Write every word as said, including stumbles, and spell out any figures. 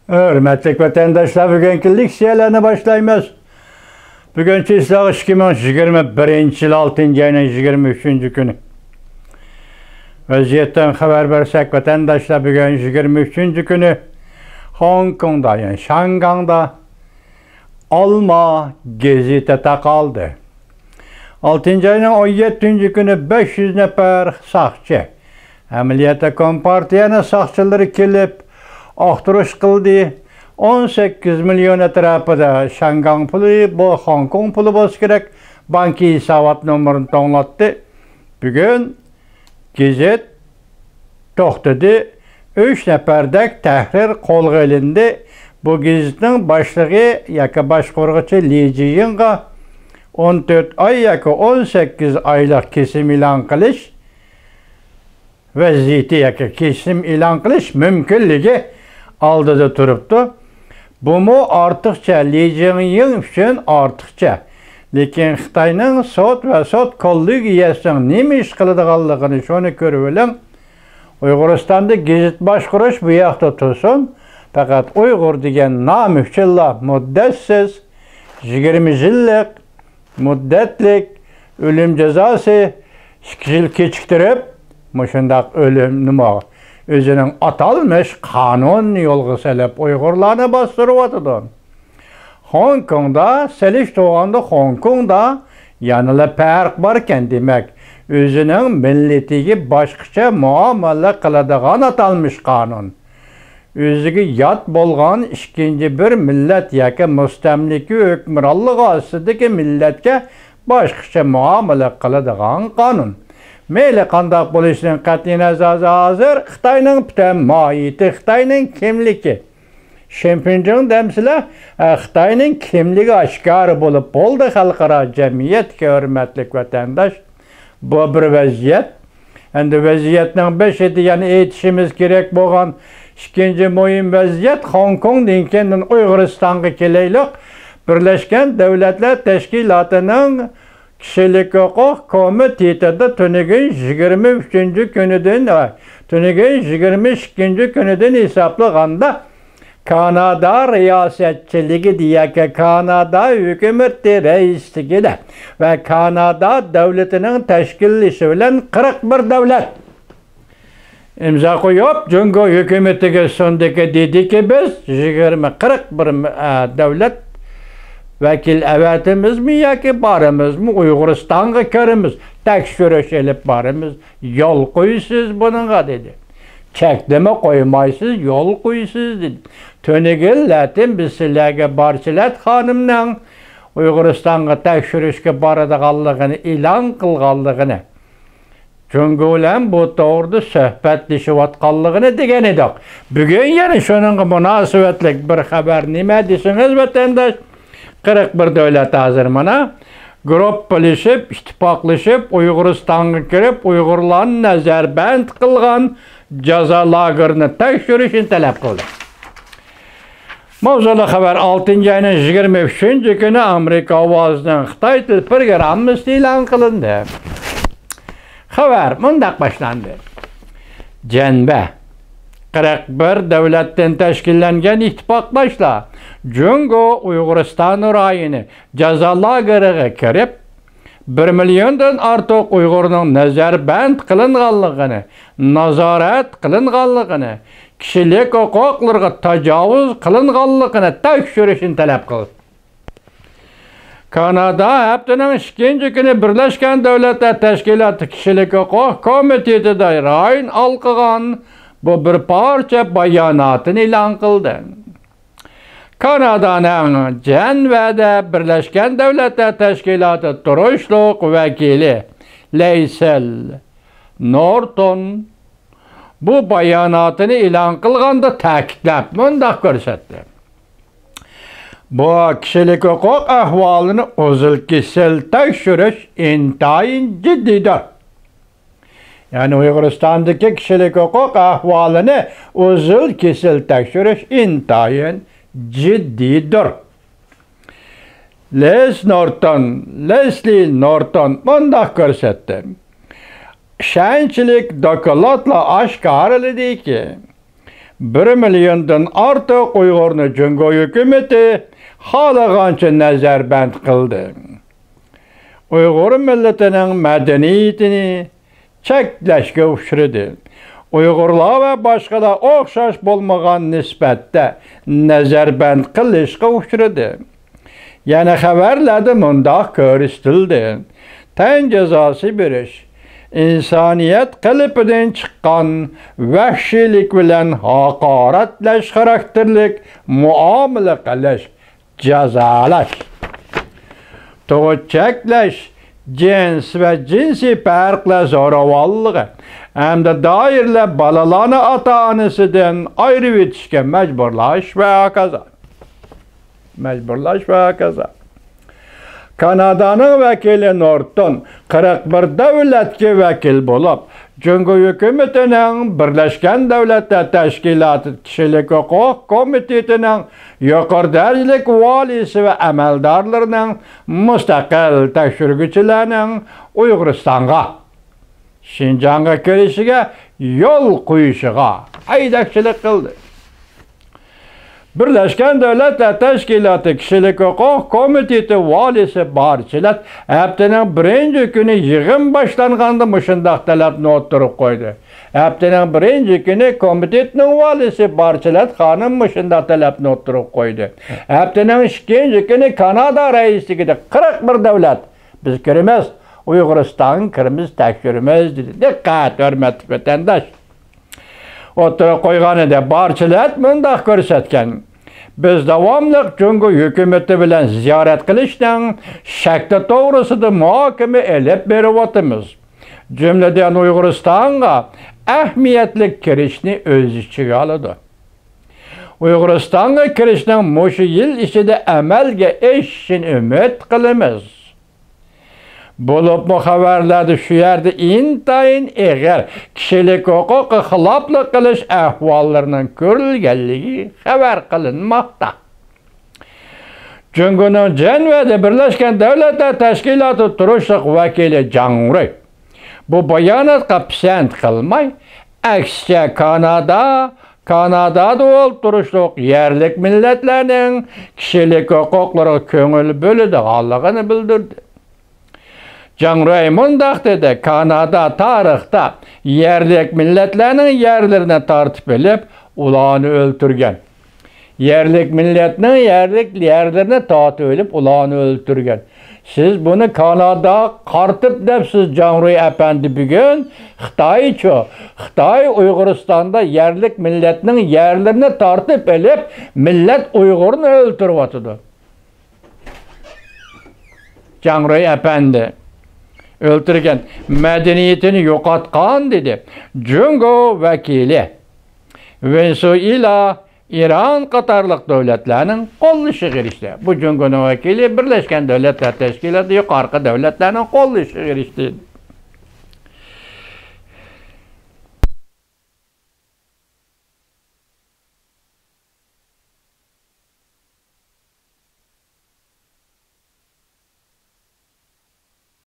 ھۆرمەتلىك ۋەتەنداشلار، بۈگۈنكى لېكسىيەلەرنى باشلايمىز. بۈگۈن چىسلاغ ئىككى مىڭ يىگىرمە بىرىنچى يىل، ئالتىنچى ئاينىڭ يىگىرمە ئۈچىنچى كۈنى. ۋەزىيەتتىن خەۋەر بەرسەك، ۋەتەنداشلار، بۈگۈن يىگىرمە ئۈچىنچى كۈنى خوڭكوڭدا، يەنى شياڭگاڭدا ئالما گېزىتى تاقالدى. ئالتىنچى ئاينىڭ ئون يەتتىنچى كۈنى بەش يۈز نەپەر ساقچى، ئەمەلىيەتتە كومپارتىيەنىڭ ساقچىلىرى كېلىپ ئاختۇرۇش قىلدى. ئون سەككىز مىليون ئەتراپىدا شياڭگاڭ پۇلى، بۇ خوڭكوڭ پۇلى بولسا كېرەك، بانكا ھېسابات نومۇرىنى توڭلاتتى. بۈگۈن گېزىت توختىدى. ئۈچ نەپەردەك تەھرىر قولغا ئېلىندى. بۇ گېزىتنىڭ باشلىقى ياكى باشقۇرغۇچى لى جىيىڭغا ئون تۆت ئاي ياكى ئون سەككىز ئايلىق كېسىم ئېلان قىلىش ۋەزىيىتى ياكى كېسىم ئېلان قىلىش مۇمكىنلىكى ئالدىدا تۇرۇپتۇ. بۇمۇ ئارتۇقچە، لى جىڭيىڭ ئۈچۈن ئارتۇقچە. لېكىن خىتاينىڭ سوت ۋە سوت كوللېگىيەسىنىڭ نېمە ئىش قىلىدىغانلىقىنى شۇنى كۆرۈۋېلىڭ. ئۇيغۇرىستاندا گېزىت باشقۇرۇش بۇ ياقتا تۇرسۇن، پەقەت ئۇيغۇر دېگەن نام ئۈچۈنلا مۇددەتسىز، يىگىرمە يىللىق، مۇددەتلىك ئۆلۈم جازاسى ئىككى يىل كېچىكتۈرۈپ، مۇشۇنداق ئۆلۈم نېمە، ئۆزىنىڭ ئاتالمىش قانۇنىنى يولغا سېلىپ، ئۇيغۇرلارنى باستۇرۇۋاتىدۇ. خوڭكوڭدا، سېلىشتۇرغاندا خوڭكوڭدا يەنىلا پەرق باركەن، دېمەك، ئۆزىنىڭ مىللىتىگە باشقىچە مۇئامىلە قىلىدىغان ئاتالمىش قانۇن. ئۆزىگە يات بولغان ئىككىنچى بىر مىللەت ياكى مۇستەملىكە ھۆكۈمرانلىقى ئاستىدىكى مىللەتكە باشقىچە مۇئامىلە قىلىدىغان قانۇن. مەيلى قانداق بولۇشىدىن قەتئىينەزەر، ھازىر خىتاينىڭ پۈتۈن ماھىيىتى، خىتاينىڭ كىملىكى، شىنپىڭجىڭ دەمسىلە، ئە، خىتاينىڭ كىملىكى ئاشكارا بولۇپ بولدى، خەلقئارا جەمئىيەتكە ھۆرمەتلىك ۋەتەنداش. بۇ بىر ۋەزىيەت. ئەمدى ۋەزىيەتنىڭ بېشىدا يەنە ئېيتىشىمىز كېرەك بولغان ئىككىنچى مۇھىم ۋەزىيەت، خوڭكوڭدىن كېيىن ئۇيغۇرىستانغا كېلەيلۇق. بىرلەشكەن دۆلەتلەر تەشكىلاتىنىڭ كىشىلىك ھوقۇق كومىتېتىدا تۈنۈگۈن يىگىرمە ئۈچىنچى كۈنىدىن، تۈنۈگۈن يىگىرمە ئىككىنچى كۈنىدىن ھېسابلىغاندا، كانادا رىياسەتچىلىكىدە ياكى كانادا ھۆكۈمىتى رەئىسلىكىدە ۋە كانادا دۆلىتىنىڭ تەشكىللىشى بىلەن قىرىق بىر دۆلەت ئىمزا قويۇپ، جۇڭگو ھۆكۈمىتىگە سۇندىكى، دېدىكى، بىز يىگىرمە، قىرىق بىر، ئە، دۆلەت ۋەكىل ئەۋەتىمىزمۇ ياكى بارىمىزمۇ، ئۇيغۇرىستانغا كىرىمىز، تەكشۈرۈش ئېلىپ بارىمىز، يول قويىسىز بۇنىڭغا، دېدى. چەكلىمە قويمايسىز، يول قويىسىز، دېدى. تۈنۈگۈن لەتىن بىز سىلەرگە بارچىلەت خانىمنىڭ ئۇيغۇرىستانغا تەكشۈرۈشكە بارىدىغانلىقىنى ئېلان قىلغانلىقىنى، جۇڭگو بىلەن بۇ توغرىدا سۆھبەتلىشىۋاتقانلىقىنى دېگەن ئىدۇق. بۈگۈن يەنە شۇنىڭغا مۇناسىۋەتلىك بىر خەۋەر. نېمە دېسىڭىز، ۋەتەنداش، قىرىق بىر دۆلەت ھازىر مانا گۇرۇپپىلىشىپ، ئىتتىپاقلىشىپ، ئۇيغۇرىستانغا كىرىپ، ئۇيغۇرلارنى نەزەربەند قىلغان جازا لاگېرىنى تەكشۈرۈشنى تەلەپ قىلدى. ماۋزۇلۇق خەۋەر، ئالتىنچى ئاينىڭ يىگىرمە ئۈچىنچى كۈنى ئامېرىكا ئاۋازىنىڭ خىتاي تىل پروگراممىسى ئېلان قىلىندى. خەۋەر مۇنداق باشلاندى. جەنبە، قىرىق بىر دۆلەتتىن تەشكىللەنگەن ئىتتىپاقداشلار جۇڭگو ئۇيغۇرىستان رايونى جازا لاگېرىغا كىرىپ، بىر مىليوندىن ئارتۇق ئۇيغۇرنىڭ نەزەربەند قىلىنغانلىقىنى، نازارەت قىلىنغانلىقىنى، كىشىلىك ھوقۇقلىرىغا تاجاۋۇز قىلىنغانلىقىنى تەكشۈرۈشنى تەلەپ قىلدى. كانادا ھەپتىنىڭ ئىككىنچى كۈنى بىرلەشكەن دۆلەتلەر تەشكىلاتى كىشىلىك ھوقۇق كومىتېتىدا رايون ھالقىغان بۇ بىر پارچە باياناتىنى ئېلان قىلدى. كانادانىڭ جەنۋەدە بىرلەشكەن دۆلەتلەر تەشكىلاتى تۇرۇشلۇق ۋەكىلى لەيسەل نورتون بۇ باياناتىنى ئېلان قىلغاندا تەكىتلەپ مۇنداق كۆرسەتتى: بۇ كىشىلىك ھوقۇق ئەھۋالىنى ئۇزۇل-كېسىل تەكشۈرۈش ئىنتايىن جىددىيدۇر. يەنى ئۇيغۇرىستاندىكى كىشىلىك ھوقۇق ئەھۋالىنى ئۇزۇل-كېسىل تەكشۈرۈش ئىنتايىن جىددىيدۇر. لىز نورتون، لېسلى نورتون مۇنداق كۆرسەتتى: ئىشەنچلىك دوكلاتلار ئاشكارىلىدىكى، بىر مىليوندىن ئارتۇق ئۇيغۇرنى جۇڭگو ھۆكۈمىتى خالىغانچە نەزەربەند قىلدى. ئۇيغۇر مىللىتىنىڭ مەدەنىيىتىنى چەكلەشكە ئۇچرىدى. ئۇيغۇرلار ۋە باشقىلار ئوخشاش بولمىغان نىسبەتتە نەزەربەند قىلىشقا ئۇچرىدى. يەنە خەۋەرلەردە مۇنداق كۆرسىتىلدى: تەن جازاسى بېرىش، ئىنسانىيەت قېلىپىدىن چىققان ۋەھشىيلىك بىلەن ھاقارەتلەش خاراكتېرلىك مۇئامىلە قىلىش، جازالاش، تۇغۇت چەكلەش، جىنس ۋە جىنسىي پەرقلەر زوراۋانلىقى ھەمدە دائىرىلەر بالىلارنى ئاتا-ئانىسىدىن ئايرىۋېتىشكە مەجبۇرلاش ۋە ھاكازا. مەجبۇرلاش ۋە ھاكازا. كانادانىڭ ۋەكىلى نورتون قىرىق بىر دۆلەتكە ۋەكىل بولۇپ، جۇڭگو ھۆكۈمىتىنىڭ بىرلەشكەن دۆلەتلەر تەشكىلاتى كىشىلىك ھوقۇق كومىتېتىنىڭ يۇقىرى دەرىجىلىك ۋالىيسى ۋە ئەمەلدارلىرىنىڭ، مۇستەقىل تەكشۈرگۈچىلەرنىڭ ئۇيغۇرىستانغا، شىنجاڭغا كىرىشىگە يول قويۇشىغا ھەيدەكچىلىك قىلدى. بىرلەشكەن دۆلەتلەر تەشكىلاتى كىشىلىك ھوقۇق كومىتېتى ۋالىيسى بارچىلەت ھەپتىنىڭ بىرىنچى كۈنى يىغىن باشلانغاندا مۇشۇنداق تەلەپنى ئوتتۇرىغا قويدى. ھەپتىنىڭ بىرىنچى كۈنى كومىتېتنىڭ ۋالىيسى بارچىلەت خانىم مۇشۇنداق تەلەپنى ئوتتۇرىغا قويدى. ھەپتىنىڭ ئىككىنچى كۈنى كانادا رەئىسلىكىدە قىرىق بىر دۆلەت، بىز كىرىمىز، ئۇيغۇرىستانغا كىرىمىز، تەكشۈرىمىز، دېدى. دىققەت، ھۆرمەتلىك ۋەتەنداش! ئوتتۇرىغا قويغان ئىدى. بارچىلەت مۇنداق كۆرسەتكەن: بىز داۋاملىق جۇڭگو ھۆكۈمىتى بىلەن زىيارەت قىلىشنىڭ شەكلى توغرىسىدا مۇھاكىمە ئېلىپ بېرىۋاتىمىز. جۈملىدىن ئۇيغۇرىستانغا ئەھمىيەتلىك كىرىشنى ئۆز ئىچىگە ئالىدۇ. ئۇيغۇرىستانغا كىرىشنىڭ مۇشۇ يىل ئىچىدە ئەمەلگە ئېشىشىنى ئۈمىد قىلىمىز. بولۇپمۇ خەۋەرلەردە شۇ يەردە ئىنتايىن ئېغىر كىشىلىك ھوقۇققا خىلاپلىق قىلىش ئەھۋاللىرىنىڭ كۆرۈلگەنلىكى خەۋەر قىلىنماقتا. جۇڭگونىڭ جەنۋەدە بىرلەشكەن دۆلەتلەر تەشكىلاتى تۇرۇشلۇق ۋەكىلى جاڭ رۇي بۇ باياناتقا پىسەنت قىلماي، ئەكسىچە كانادا، كانادادا ئولتۇرۇشلۇق يەرلىك مىللەتلەرنىڭ كىشىلىك ھوقۇقلىرىغا كۆڭۈل بۆلىدىغانلىقىنى بىلدۈردى. جاڭ رۇي مۇنداق دېدى: كانادا تارىختا يەرلىك مىللەتلەرنىڭ يەرلىرىنى تارتىپ ئېلىپ، ئۇلارنى ئۆلتۈرگەن. يەرلىك مىللەتنىڭ يەرلىك يەرلىرىنى تارتىۋېلىپ، ئۇلارنى ئۆلتۈرگەن. سىز بۇنى كاناداغا قارىتىپ دەپسىز، جاڭ رۇي ئەپەندى. بۈگۈن خىتايچۇ؟ خىتاي ئۇيغۇرىستاندا يەرلىك مىللەتنىڭ يەرلىرىنى تارتىپ ئېلىپ، مىللەت ئۇيغۇرنى ئۆلتۈرۈۋاتىدۇ. جاڭ رۇي ئەپەندى ئۆلتۈرگەن، مەدەنىيىتىنى يوقاتقان، دېدى. جۇڭگو ۋەكىلى ۋېنېسۇئېلا، ئىران قاتارلىق دۆلەتلەرنىڭ قوللىشىغا ئېرىشتى. بۇ جۇڭگونىڭ ۋەكىلى بىرلەشكەن دۆلەتلەر تەشكىلاتى يۇقىرىقى دۆلەتلەرنىڭ قوللىشىغا ئېرىشتى.